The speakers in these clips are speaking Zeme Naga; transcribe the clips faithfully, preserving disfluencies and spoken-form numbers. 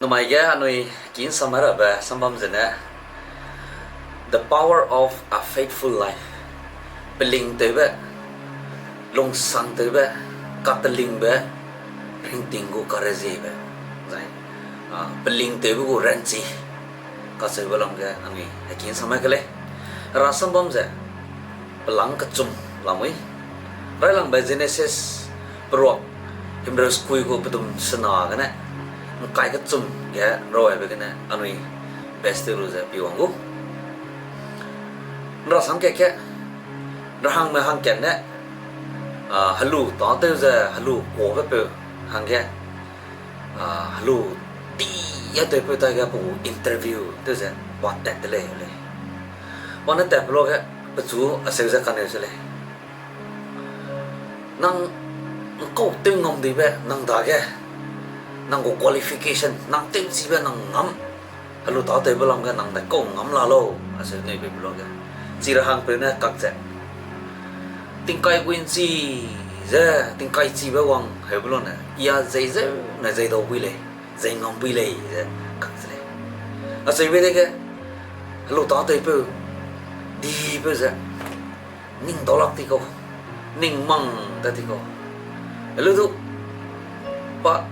Namai ge anui kin samai rabe sambam zene, The Power of a Faithful Life. Pelingtewbe, lungsangtewbe, katelingbe, ringting gu kareziebe, zai, a, pelingtewbe gu ranchi, kacheube lam ge anui hekin samai ke lei. Hera sambam ze, pelang kechum lamui. Railangbe Genesis peruak himreu sekui gu pedum sena gene, ngkai kechum ge raaibe gene anui best tew lu ze piwang gu. Nrasam kat ke, nrahangme hangkat ne, a, helu tâtew ze helu kuâbe peu hangge, a, helu ti ya tewpeu taige pe gu interview tew ze pa tat de lei lei. Pa ne tatbe luage, pechu aseu ze kaneu se lei. Nang ngkau tew ngam dibe nang dage, nang gu qualification, nang tewchibe nang ngam, helu tâtewbe lam ge nang dai kau ngam la lau, aseu neu beibe luage, chi rahangpeu ne kak ze, tingkai gu nchi ze, tingkai chibe wang heube lune, ia zei zeu ne zei dau bui lei, zei ngam bui lei ze kak ze lei. Acheube dege, helu tâtewpeu, dipeu ze, ning daulak ti kau, ning mang da ti kau. Helu du, pa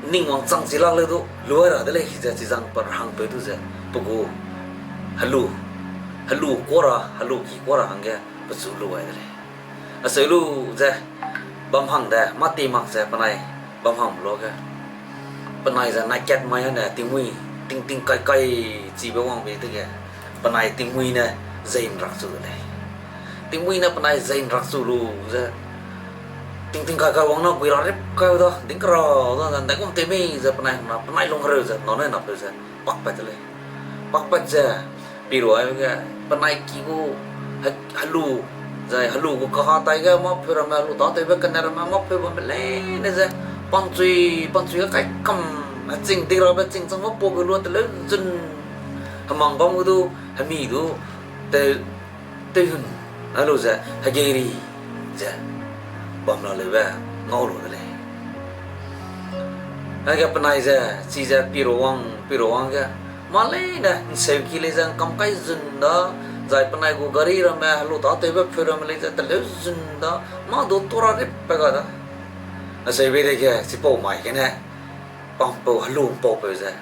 ning wangchang chi lak leu du, luai ra de lei ze chizang pa rahangpeu du ze, pe gu helu, helu kuâ ra, helu ki kuâ ra hangge, pechu luai de lei. Aseu lu ze, bam hang de, mâ ti mak ze penai bam hang luage, penai ze naikat mai ne tingmui, ting ting kai kai chibe wang bei dege, penai tingmui ne zei nrak chu de lei. Tingmui ne penai zei nrak chu lu ze, ting ting kai kai wang na gui ra rip kai da, ding kera da, ndaigum tew mei ze penai hangna, penai lung hereu ze, nane napeu ze, pakpat de lei. Pakpat ze, pirua ge, penai ki gu, he-, helu, zai helu gu kaha tai ge, mâ pheu ramme, helu tâtewbe kene ramme, mâ pheu bambe leine ze, pangchui, pangchui ge kaikam, heching di rabe ching chang mâ pau ge lua teleu zun, hemang bam gu du, hemi du, tew, tew hun, helu ze, hegeiri, ze, bam la leube, ngau lu de lei. Aige penai ze, chize pirua wang, pirua wang ge, mâ leine nseuki lei ze ngkam kai zun da, zai penai gu gari ramme, helu tâtewbe pheu ramme lei ze teleu zun da, mâ du tua ra rip pe ga da. Acheube dege, chipau mai gene, pampeu helu mpaupeu ze,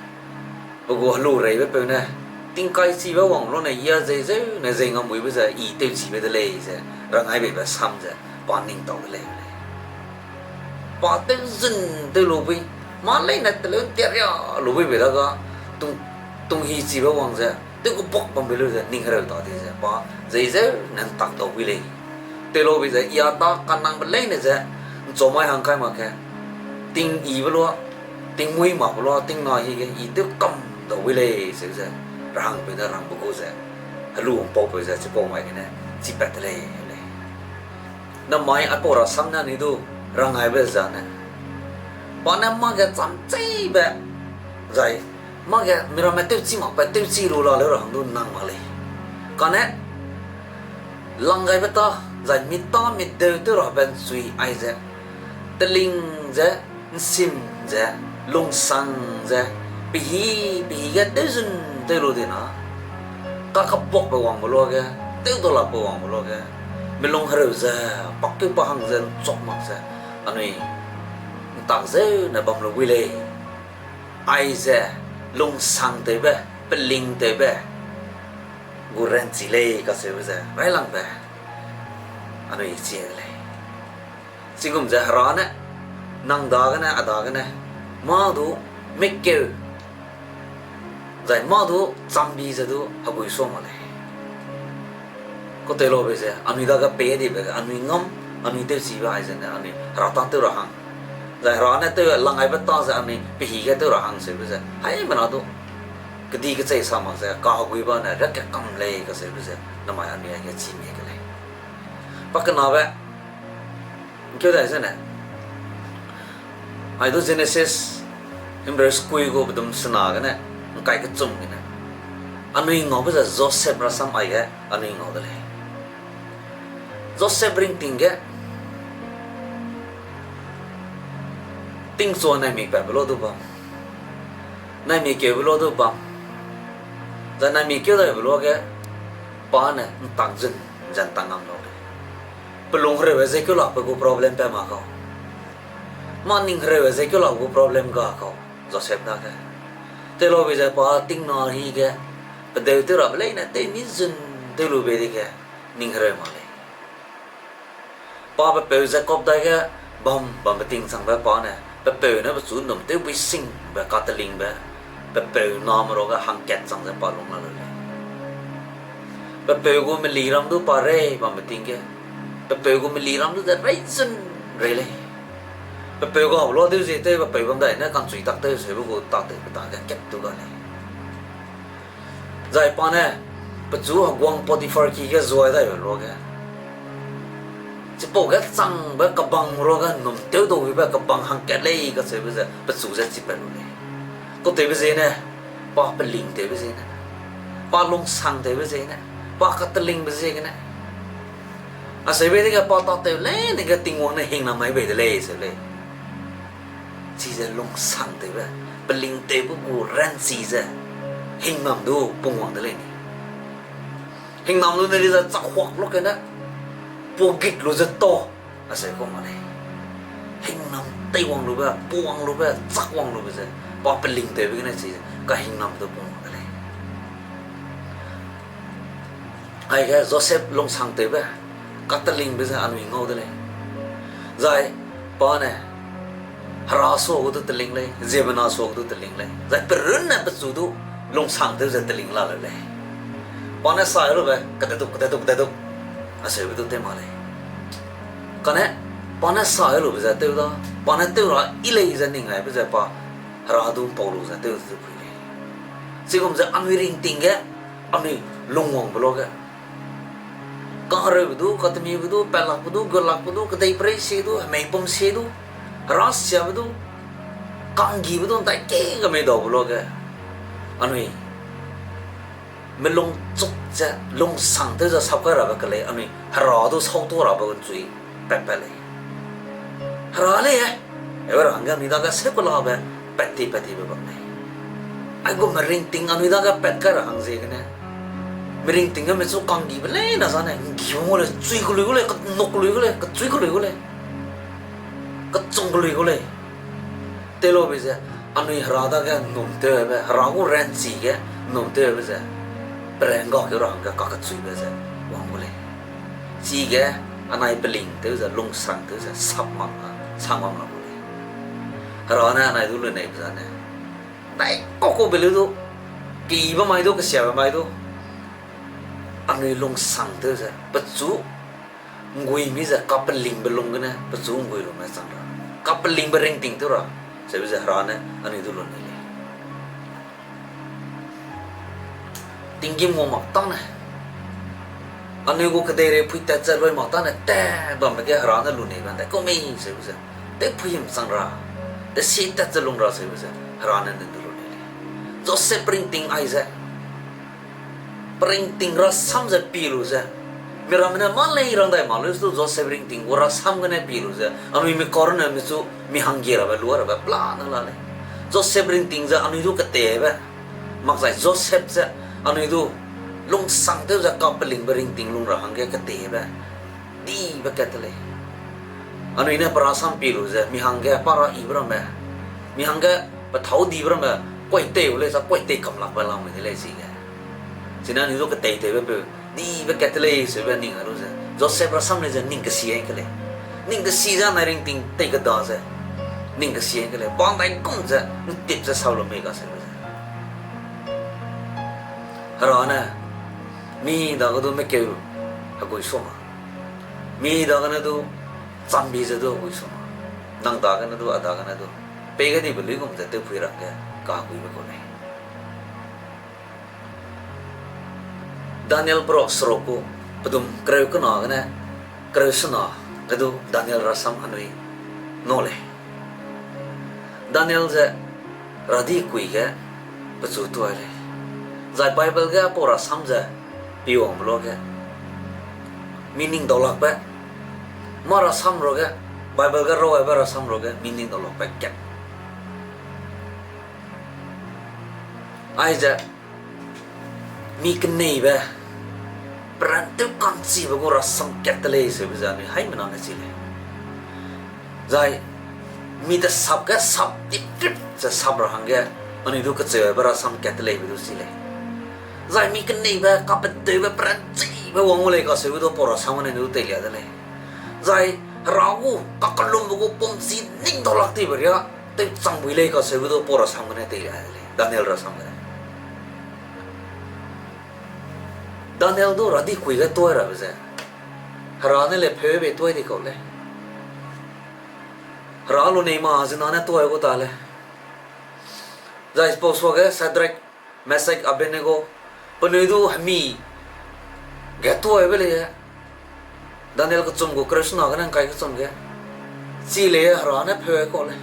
pe gu helu reibe peu ne, tingkai chibe wang lu ne ia zei zeu ne zei ngam buibe ze i tewchibe de lei ze, rangai beibe sam ze, pa ning tau de lei lei. Pa tew zun tew lu bui, mâ leine teleu ntia ria lu bui bei da ga, tung, tunghi chibe wang ze, tew kebuak bambe lu ze, ning hereu ta di ze, pa zei zeu ne ntak dau bui lei. Tew lu bei ze, ia ta kanangbe leine ze, nchau mai hang kai mak ge, ting ibe lua, tingmui makbe lua, tingna hi ge, i tew kam dau bui lei, seu ze, rahangpeu ne rangbe gu ze, helu mpaupeu ze, chipau mai gene, chipat de lei, lei. Namai aipau rasam ne anui du, rangaibe zane. Pa ne mâ ge cham cheibe, zai, mâ ge miramme tewchi makbe tewchi lu la leu ra hang du nang mak lei. Kane, langgaibe ta, zai mi ta mi deu tew rabe nchui aize, teling ze, nsim ze, lungsang ze, pehi, pehi ge tewzun tew lu di na, kakebuakbe wangbe luage, tewdalakbe wangbe luage, milung hereu ze, pakkeu pa hang ze, nchuak mak ze, anui ntak zeu ne bam lu bui lei. Aize, lungsangtewbe, pelingtewbe gu ranchi lei kacheube ze railangbe, anui chi de lei. Chigum ze Hera ne, nang dagene, a dagene, mâ du, mekeu, zai mâ du, chambi ze du, hegui sua mak lei. Kau tei laube ze, anui dage pei dibe ge, anui ngam, anui tewchibe aize ne, anui Hera ta tew ra hang. Zai Hera ne tew langgaibe ta ze, anui pehi ge tew ra hang seube ze, haimena du, kedi kechei sa mak ze, kaheguibe ne, riak ke kam lei kacheube ze, namai anui aige chi mie ke lei. Pa kenabe, keu dai zene, ai du Genesis, himreu sekui gu pedum sena gene, ngkai kechum gene. Anui ngaube ze Joseph rasam aige, anui ngau de lei. Joseph ringting ge, tingchua ne mikpatbe lau du bam. Naimik keube lu du bam. Zai naimik keu daibe luage, pa ne ’ntak zun ze ’ntak ngam lau lei. Pelung hereube ze keu lakbe gu problem pa mak kau. Mâ ning hereube ze keu lak gu problem ga kau, Josep dage. Tewlaube ze pa tingna hi ge, pedeu tew rabe leine tew mi zun tew lube dege, ning hereu mak lei. Pa pe peu Jakob dage bam bambe ting changbe pa ne, pe peu ne pechu ’nnum tewbui singbe katelingbe, pe peu name ruage hangkat chang ze pa lung la lu lei. Pe peu gu meliram du pa rei bambe ting ge, pe peu gu meliram du ze rei zun rei lei. Pe peu ga lua tew zie tew, pe peu bam dai ne kanchui tak tew seube gu tâtewbe dage kat tu ga lei. Zai pa ne, pechu heguang Potifar ki ge zuai daibe luage, chipau ge changbe kebang ruage ’nnum tewdau wibe kebang hangkat lei kacheube ze pechu ze chipat lu lei. Kautewbe ziene, pa peling tewbe ziene, pa lungsang tewbe ziene, pa katelingbe ziegene, aseube dege pa tâtew leine ge Tingwang ne hingnam mai bei de lei seu lei. Chize lungsang tewbe, peling tewbe gu ranchi ze hingnam du pungwang de lei ni. Hingnam lu ne li ze chakhuak lu kene, puagit lu ze tau, aseu kau ma lei. Hingnam teiwang lube, puwang lube, chakwang lube ze, pa peling tewbe gene chize kahingnam du pungwang de lei. Aige Josep lungsangtewbe, katelingbe ze anui ngau de lei. Zai pa ne, hera suage du teling lei, ziemmena suage du teling lei. Zai perunne pechu du lungsangtew ze teling la leu lei. Pa ne sa lube, kededuk, kededuk, kededuk, aseube du tew mak lei. Kane, pa ne sa lube ze tew da, pa ne tew ra yi lei ze ning aibe ze pa hera du ’mpau lu ze tew ze pui lei. Chigum ze anui ringting ge, anui lungwangbe luage, kahereube du, katemibe du, patlakbe du, gutlakbe du, kedeiperei sie du, hemeipum sie du, herasiabe du, kanggibe du, ’ndaike ga mei daube luage, anui melungchuk ze lungsangtew ze sap kai rabe kelei, anui hera du sautu rabe ’nchui pat pat lei. Hera lei e, ewe ra hangge anui dage seu kelabe pat ti pat tibe bam lei. Aigum meringting anui dage pat kai ra hang ziegene, meringting ge mechu kanggibe leine zane, ’nggi gu lei, chui kelui gu lei, kenuk kelui gu lei, kechui kelui gu lei, kechung kelui gu lei. Tewlube ze, anui hera dage ’nnum tewbe, hera gu ranchi ge ’nnum tewbe ze, pereng ga keu ra hangge kakechuibe ze wang gu lei. Chige anai pelingtew ze, lungsangtew ze, sap mak, sap mak la gu lei. Hera ne anai du luneibe zane, ’ndaikau-kaube leu du, keyibe mai du, kesiabe mai du, anui lungsangtew ze, pechu ’nggui mi ze kapelingbe lung gene, pechu ’nggui lume chang ra, kapelingbe ringting tew ra, seube ze hera ne anui du lunei lei. Tinggîm ngau mak tâne, anui gu kedeirei pui tat ze lui mak tâne, tat bambe ge hera ne luneibe ’ndaikau mei seube ze, tewpui him chang ra, tesie tat ze lung ra seube ze, hera ne anui du lunei lei. Josep ringting aize, peringting rasam ze pie lu ze, miramme ne mâ lei rang dai mak leu du Josep ringting gu rasam gene pie lu ze, anui mi karune mechu mi hangge rabe, lua rabe pla na la lei. Josep ringting ze anui du ketebe, makzai Josep ze anui du lungsangtew ze kapelingbe ringting lung ra hangge ketebe, dibe kat te lei. Anui ne pe rasam pie lu ze, mi hangge pa ra yibe ramme, mi hangge pe thâu dibe ramme, kuai tei u lei, za kuai tei kam lakbe lamui de lei chige. Chine anui du ketei tewbe peu, dibe kat te lei seube ning a lu ze, Josep rasam lei ze ning kesi ai ke lei. Ning kesi ze anai ringting tei keda ze, ning kesi ai ke lei. Pa ’ndaigum ze, ’ntip ze sau lu mei ga seube ze, hera ne, mi dagene du mekeu hegui sua ma, mi dagene du chambi ze du hegui sua ma, nang dagene du, a dagene du, pei gadibe luigum ze tewpui ra hangge kaheguibe kau lei. Daniel perok seruk gu pedum kereu kena gene kereu sena ge du Daniel rasam anui ngau lei. Daniel ze radi kui ge pechu tuai lei. Zai Bible ge apau rasam ze piwangbe luage, meaning daulakbe, mâ rasam ruage, Bible ge rau aibe rasam ruage meaning daulakbe kat. Aize, mi keneibe, perantew ka'nchibe gu rasam kat te lei seube ze anui haimena ne chi lei. Zai, mi tesap ge sap tiprip ze sap ra hangge, anui du kecheube rasam kat te leibe du chi lei. Zai mi keneibe, kapedeube, peranchibe wang gu lei kaseube du pau rasam gene du teilia de lei. Zai, Hera gu, kakellumbe gu pumchi ning dau lak tibe ria, tewchang bui lei kaseube du pau rasam gene teilia de lei, Daniel rasam gene. Daniel du Hera di kui ge tuai rabe ze, Hera ne le pheu bei tuai di kau lei. Hera lunei ma zena ne tuai gu ta lei. Zai pau suage Shadrach, Meshach, Abednego, penui du hemi ge tuaibe lei e. Daniel kechum gu kereu sena gene ngkai kechum ge. Chi lei e Hera ne pheu kau lei.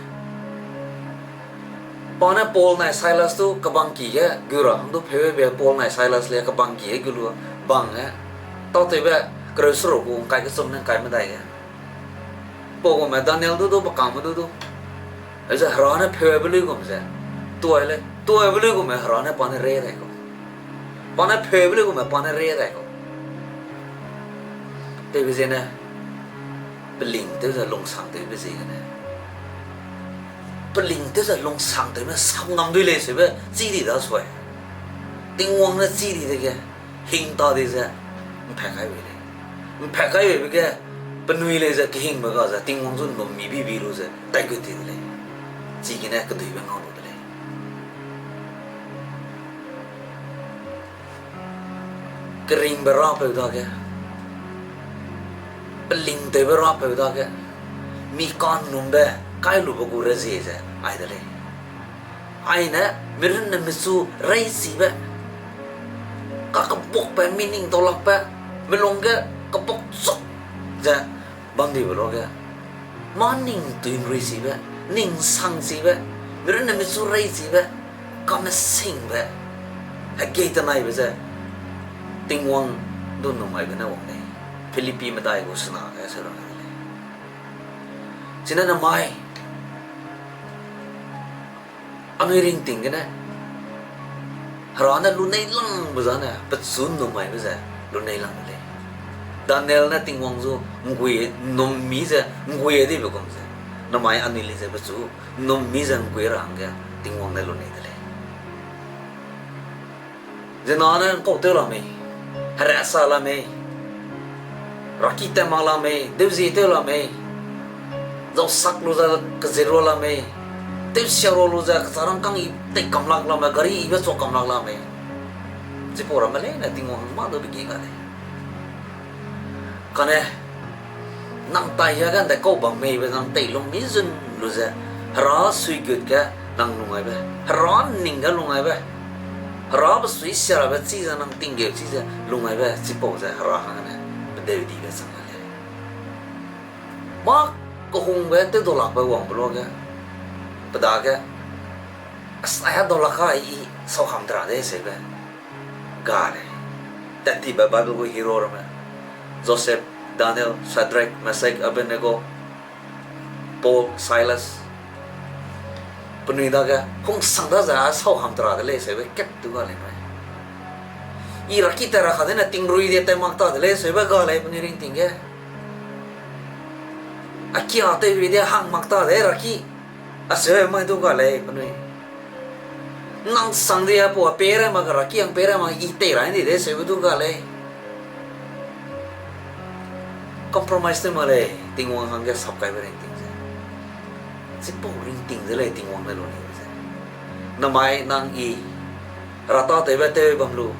Pa ne Paul nai Silas du kebangki ge gu ra hang du pheu be Paul nai Silas le kebangki ge gu lu bang e. Tâtewbe kereu seruk gu ngkai kechum ne ngkai medai ge. Pau gume Daniel du du bekangme du du. Aize Hera ne pheube luigum ze. Tuai lei, tuaibe luigume Hera ne pa ne re dai kau. Pa ne pheube luigume pa ne re dai kau. Tewbe ziene, peling tew ze lungsangtewbe ziegene. Peling tew ze lungsangtewme sam ngam dui lei seube chî di da sui. Tingwang ne chî di dege, hing ta di ze, mphat kai bei lei. Mphat kai beibe ge, penui lei ze kehingbe ga ze, Tingwang zu nnum mi bibi lu ze, dai gut ti de lei. Chigene keduibe ngau lu de lei. Keringbe rapeu dage, pelingtewbe rapeu dage, mi ka'nnumbe kai lube gu rezie ze ai de lei. Aine, mirunne michu reichibe, kakebakbe, mi ning daulakbe, melung ge kebak chuk ze bam dibe luage, mâ ning tuinruichibe, ning sangchibe, mirunne michu reichibe, kamesingbe, hegei tenaibe ze, Tingwang du nnum mai gene wang lei, Philippi medai gu sena ge seu ra de lei. Chine namai, anui ringting gene, Hera ne lunei langbe zane, pechu nnum maibe ze, lunei lang de lei. Daniel ne Tingwang zu nggui nnum mi ze, nggui dibe gum ze, namai anui lei ze pechu nnum mi ze nggui ra hangge, Tingwang ne lunei de lei. Zena ne ngkau tew la mei, herasa la mei, raki tat mak la mei, dewzie tew la mei, zausak lu ze kezit rua la mei, tewsia rua lu ze kecharangkâng i tei kam lak la mei, gari ibe chua kam lak la mei. Chipau ramme leine Tingwang hang mâ dube gi ga lei. Kane, nang tai hia ge ndaikau bam meibe nang tei lung mi zun lu ze, Hera suigut ge nang lungaibe, Hera ning ge lungaibe, Hera besui sia rabe chi ze nang tinggeu chi ze lungaibe, chipau ze Hera hangne pedeu dibe chang la lei. Mâ kehungbe tew daulakbe wangbe luage, pe dage, asai a daulak a i sau ham tera de seube ga lei. Tat tibe Bible gu hero ramme, Joseph, Daniel, Shadrach, Meshach, Abednego, Paul, Silas, penui dage hungsang da ze a sau ham tera de lei seube kat tu ga lei nui. I raki tat ra ka dene tingrui de tat mak ta de lei seube ga lei penui ringting ge. A kia tewbe de hang mak ta de raki. Aseu mai du ga lei penui. Nang sang di a pua pere mak raki ang pere mak i tei ra ndi de seube du ga lei. Compromise tew mak lei, Tingwang hangge sap kaibe ringting ze. Chipau ringting ze lei Tingwang ne luneibe ze. Namai nang i, Hera tâtewbe tew bam lu,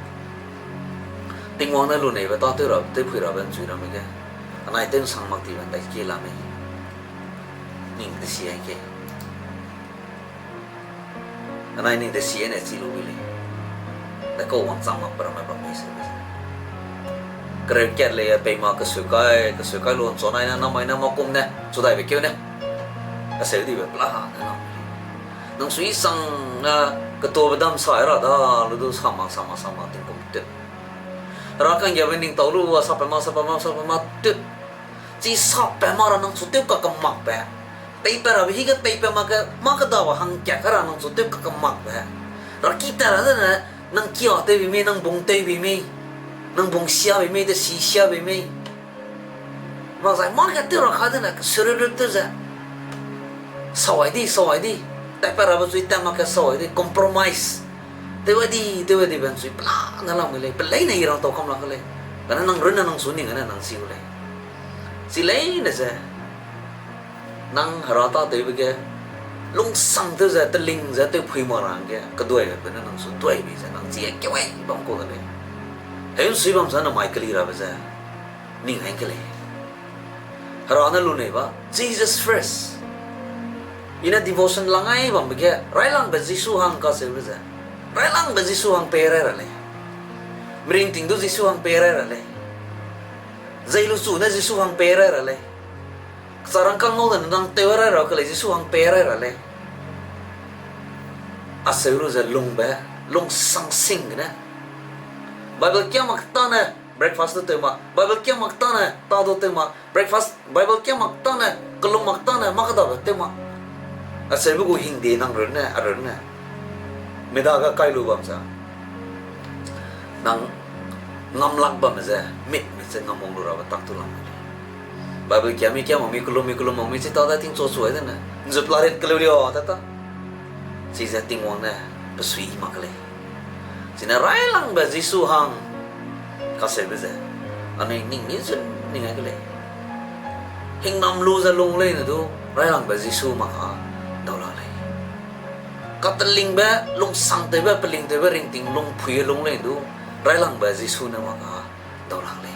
Tingwang ne luneibe tâtew ra, tewphui rabe nchui ramme ge, anai tew nsang mak tibe ndai kie la mei. Ning de si ai ke. Anai ning de si ne chi lu wi lei. Ndaikau wangchang mak pe ramme bam mei se. Kereu kat lei pei ma keseu kai, keseu kai lu nchu nai ne, namai ne, makum ne, chudaibe keu ne. Aseu dibe pela ha ne lam. Nang sui sang, a, ketobe dam sa ra da, lu du sa mak, sa mak, sa mak, tingkum tut. Hera kanggiabe ning tau lu, a, sapat mak, sapat mak, sapat mak tut. Chi sapat mak ra nang chu tew kakemakbe. Peipat rabe hige peipat mak ge, mâ kedabe hangkat ka ra nang chu tew kakemakbe. Raki ta ra dene, nang kia tewbe mei, nang bung tewbe mei, nang bung siabe mei, de si siabe mei. Makzai mâ ge tew ra ka dene, keserut tew ze. Sawai di, sawai di. Tatpat rabe chui tat mak ge sawai di, compromise. Tew ai di, tew ai di ben chui pela ne lam ge lei, pe leine i rang tau kam lak ge lei. Kane nang runne nang su ning gene nang si gu lei. Chi leine ze, nang Hera tâtewbe ge, lungsang tew ze, teling ze, tewphui mak ra hangge, keduaibe ne nang su duaibe ze, nang chi a kewai bam kau de lei. Heu nsui bam ze namai keli rabe ze, ning hang ke lei. Hera ne lu nei ba, Jesus first. I ne devotion lang ai bambe ge, railangbe Jisu hang kacheube ze. Railangbe Jisu hang pei rai ra lei. Miringting du Jisu hang pei rai ra lei. Zei lu chu ne Jisu hang pei rai ra lei. Kecharangkâng ngau de ne nang tew rai ra ke lei, Jisu hang pei rai ra lei. Acheu lu ze lungbe, lungsang sing gene. Bible kiam mak tâne breakfast du tew mak, Bible kiam mak tâne ta du tew mak, breakfast, Bible kiam mak tâne, kelum mak tâne, mâ kedabe tew mak. Acheube gu hingde nang runne, a runne. Mi dage kai lu bam ze. Nang ngamlak bamme ze, mit, mit ze ngamwang lu rabe tak tu lam lei. Bible kiam mi kiam mak mi kelum mi kelum mak mi chi ta da tingchu chu ai dene. Nzut la rit keleu lia ta ta. Chize Tingwang ne pe sui mak ke lei. Chine railangbe Jisu hang kacheube ze, anui ning mi zun ning ai ke lei. Hingnam lu ze lung leine du, railangbe Jisu mak ka dau la lei. Katelingbe, lungsangtewbe, pelingtewbe, ringting lungphui lung leine du, railangbe Jisu ne mak ka dau la lei.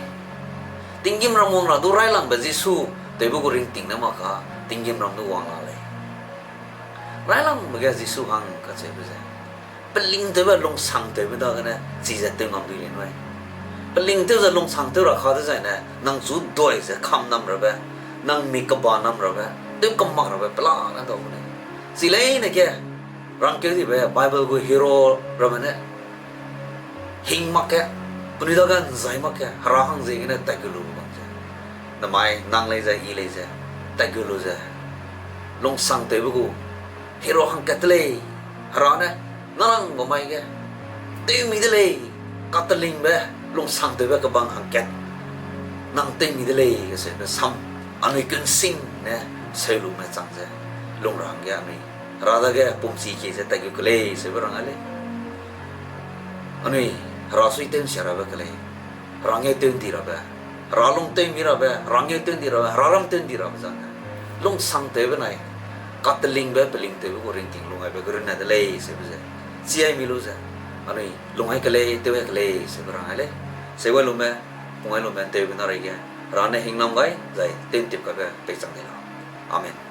Tinggîmram wang ra du railangbe Jisu tewbe gu ringting ne mak ka, tinggîmram du wang la lei. Railangbe ge Jisu hang kacheube ze, pelingtewbe, lungsangtewbe dagene chize tew ngam dui lei nui. Pelingtew ze lungsangtew ra ka dezaine, nang chu dui ze kam nam rabe, nang mi keba nam rabe, tew kam mak rabe, pelane dau gu lei. Chi leine ge, rangkeu dibe, Bible gu hero ramme ne, hing mak ge, penui dage nzai mak ge, Hera hang ziegene tatkeu lu bam ze. Namai nang lei ze, i lei ze, tatkeu lu ze. Lungsangtewbe gu, hero hangkat de lei, Hera ne, nang bam mai ge. Tewmi de lei, katelingbe, lungsangtewbe kebang hangkat. Nang tewmi de lei, kacheube sam, anui kunsing ne, seu lume chang ze. Lung ra hangge anui. Hera dage pumchi kie ze tatkeu ke lei, seube rang ai lei. Anui, Hera sui tew nsia rabe ke lei. Hera ngeu tew ndi rabe. Hera lung tew mi rabe, Hera ngeu tew ndi rabe, Hera ram tew ndi rabe zane. Lungsangtewbe nai, katelingbe, pelingtewbe gu ringting lung aibe ge runne de lei, seube ze. Chi ai mi lu ze. Anui, lung ai ke lei, tew ai ke lei, seube rang ai lei. Seu ai lume, pung ai lume, tewbe na reige. Hera ne hingnam gai, zai, tew ntip kaibe, peichang di lau. Amen.